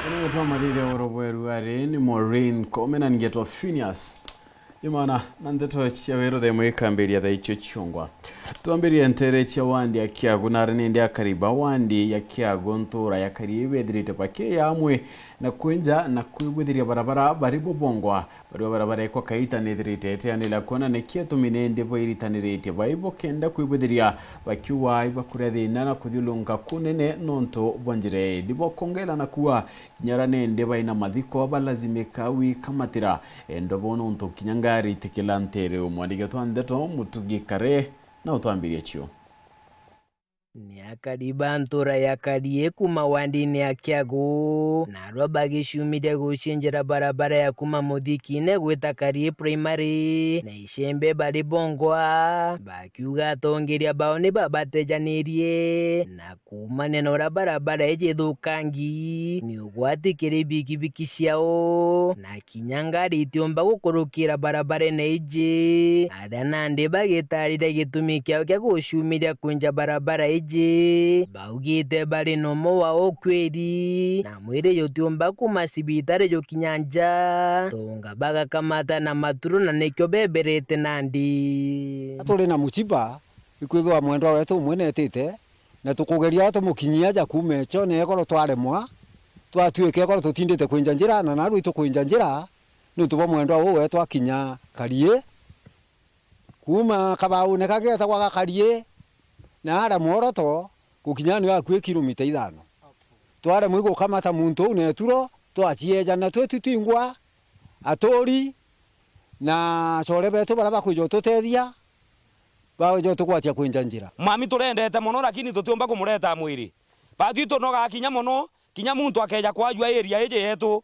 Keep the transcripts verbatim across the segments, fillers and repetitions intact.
Ino twamathithia ugoro bweru ari ni Maureen Kome na ningetwa Phineas. Imana na ndeto cia weru themo ikambiria thaa icio ciongwa. Twambirie ntere cia wandi ya Kiagu na ari nindi akariba wandi ya Kiagu ntura ya Karie bethirite bakiya amwe na kwinja na kwigwithiria barabara bari bubongwa. Barua bara barekwa kaita nithirite iteanira kwona niki atumi nindi bairitaniritie baibo kenda kwibwithiria bakiuga ibakuria thina na kuthiulunka kunene nontu bwa njira ii. Ndibokongela na kuuga kinya ara nindi baina mathiko balazimika wikamatira endo bo nontu kinya ngari itikila ntere. Umwandiki twa ndeto Mutugi Kare na utwambirie cio. Ni akari ba ntura ya Karie kuuma wandini ya Kiagu, narua bagiciumiria gucienjera barabara ya kuuma Muthikine gwita Karie Primary, na icembe bari bongwa, bakiuga atongeria bao ni babatejanirie, na kuumania na uria barabara iji ithukangi, ni ugwati kiri bikibiki ciao, na kinya ngari itiumba gukurukira barabarene iji, aria nandi bagitariria gitumi kiao kia guciumiria kwinja barabara iji. Baugite bari na umwe wa ukwiri, na mwiri jutiumba kuuma cibitari jukinya nja, tonga bagakamata na maturo na nikio beberete nandi. Turi na muciba, ikwithwa mwendwa wetu umwe netite, na tukugeria tumukinyia aja kuuma icone, ekorwo twaremwa, twatuika ekorwo tutindite kwinja njira, na narua itukwinja njira, niuntu bwa mwendwa uu wetu akinya Karie. Kuuma kabaune kagetagwa ga Karie, na aria mworoto, gukinya ni akui kilomita ithano. Twaremwa igukamata muntu uu neturo, twaciejana twi twingwa, aturi, na acore betu baria bakwija ututethia, bakwija utugwatia kwinja njira. Mami turendete mono, lakini tutiumba kumureta mwiri. Batwi tunogaa kinya mono, kinya muntu akeja kwajua area iji yetu.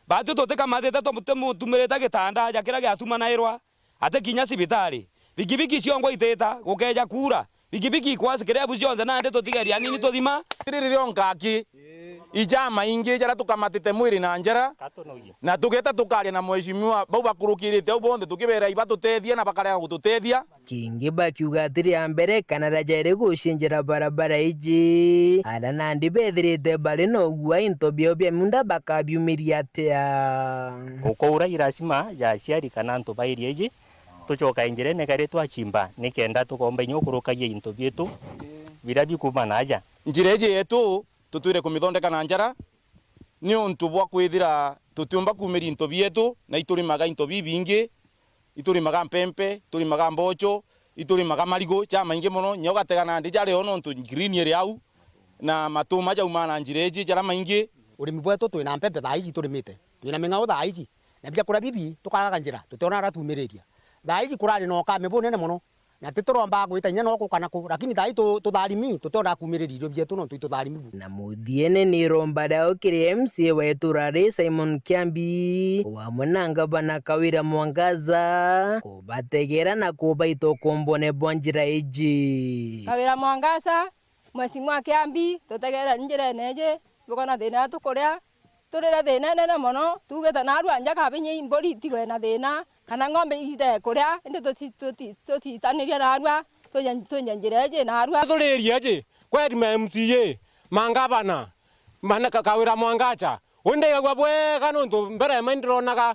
Batwi tutikamatite, tu-, tumutumirite gitanda ja kiria giatumanairwa, ati kinya cibitari. Bikibiki ciongwa itita, gukeja kuura, bikibiki ikwasi kirebu cionthe, nandi tutigeria anini tuthima. Riri rionka aki, ijamaingi jaria tukamatite mwiri na njara, na tugeta tukaria na mheshimiwa, bau bakurukirite au bonthe, tukibera ibatutethia na bakarega gututethia. Kingi bakiuga ati ria mbere kana ria jairi gucinjira barabara iji, aria nandi bethirite bari na ugua into biao bia miunda bakabiumiria atia. Ukoura irasima ja aciari kana antu ba area iji, tucoka njirene kari twachimba, nikenda tukomba inya ukurukagia into bietu biria bikuuma na aja. Njira iji yetu tutwire kumithondeka na njara, niuntu bwa kwithira tutiumba kuumiria into bietu, na iturimaga into bibingi, iturimaga mpempe, iturimaga mboco, iturimaga marigu jamaingi mono, nyo gatega nandi jari o nontu green iri au, na matuma jaumaa na njira iji jaria maingi. Urimi bwetu twina mpempe thaa iji turimite, twina ming'ao thaa iji, na biakuria bibi tukagaga njira, tutiona aria tuumiriria. Thaa iji kurari na ukame bunene mono, na tituromba gwita inya no kuka na ku, lakini thaa ii tu-, tutharimi, tutiona kuumiriria irio bietu nontu itutharimi bu. Na muthiene ni iromba riao kiri M C A wa itura ri Simon Kiambi, wamwe na ngavana Kawira Mwangaza, kubategera na kubaita ukombone bwa njira iji. Kawira Mwangaza, Mheshimiwa Kiambi, tutegere njirene iji, bukona thina uria tukuria, turi na thina inene mono, tuugite narua nja kabinya imburi itigwe na thina, kana ng'ombe itige kuria, indi tuci-, tuci-, tucitaniria narua, twinja, twinja njira iji narua. Thuririe aji, kweri ma M C A, mangavana, mana ka-, Kawira Mwangacha, undegagua bwega nontu mbere ema ndironaga,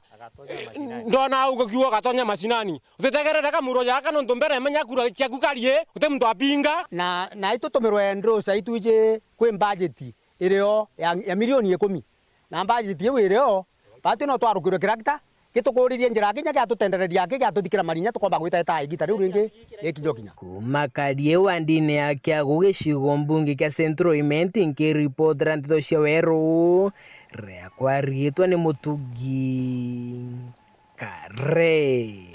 ndona au gukiuga gatonya macinani. Utitegerere kamuro jaka nontu mbere ema nyakura ciaku karie, uti muntu apinga. Na, na itutumirwe ndruca itwiji kwi mbajeti irio ya, ya milioni ikumi. Na mbajeti iu irio, batu no twarukirwe kirakita, gitukuuririe njira kinya giatutendereria aki giatuthikira marinya tukomba gwita itaa igita riu ringi rikinya ukinya. Kuuma Karie wandini ya Kiagu gicigo mbunge kia Central Imenti, nkiripotera nteto cia weru, riakwa riitwa ni Mutugi. Kare.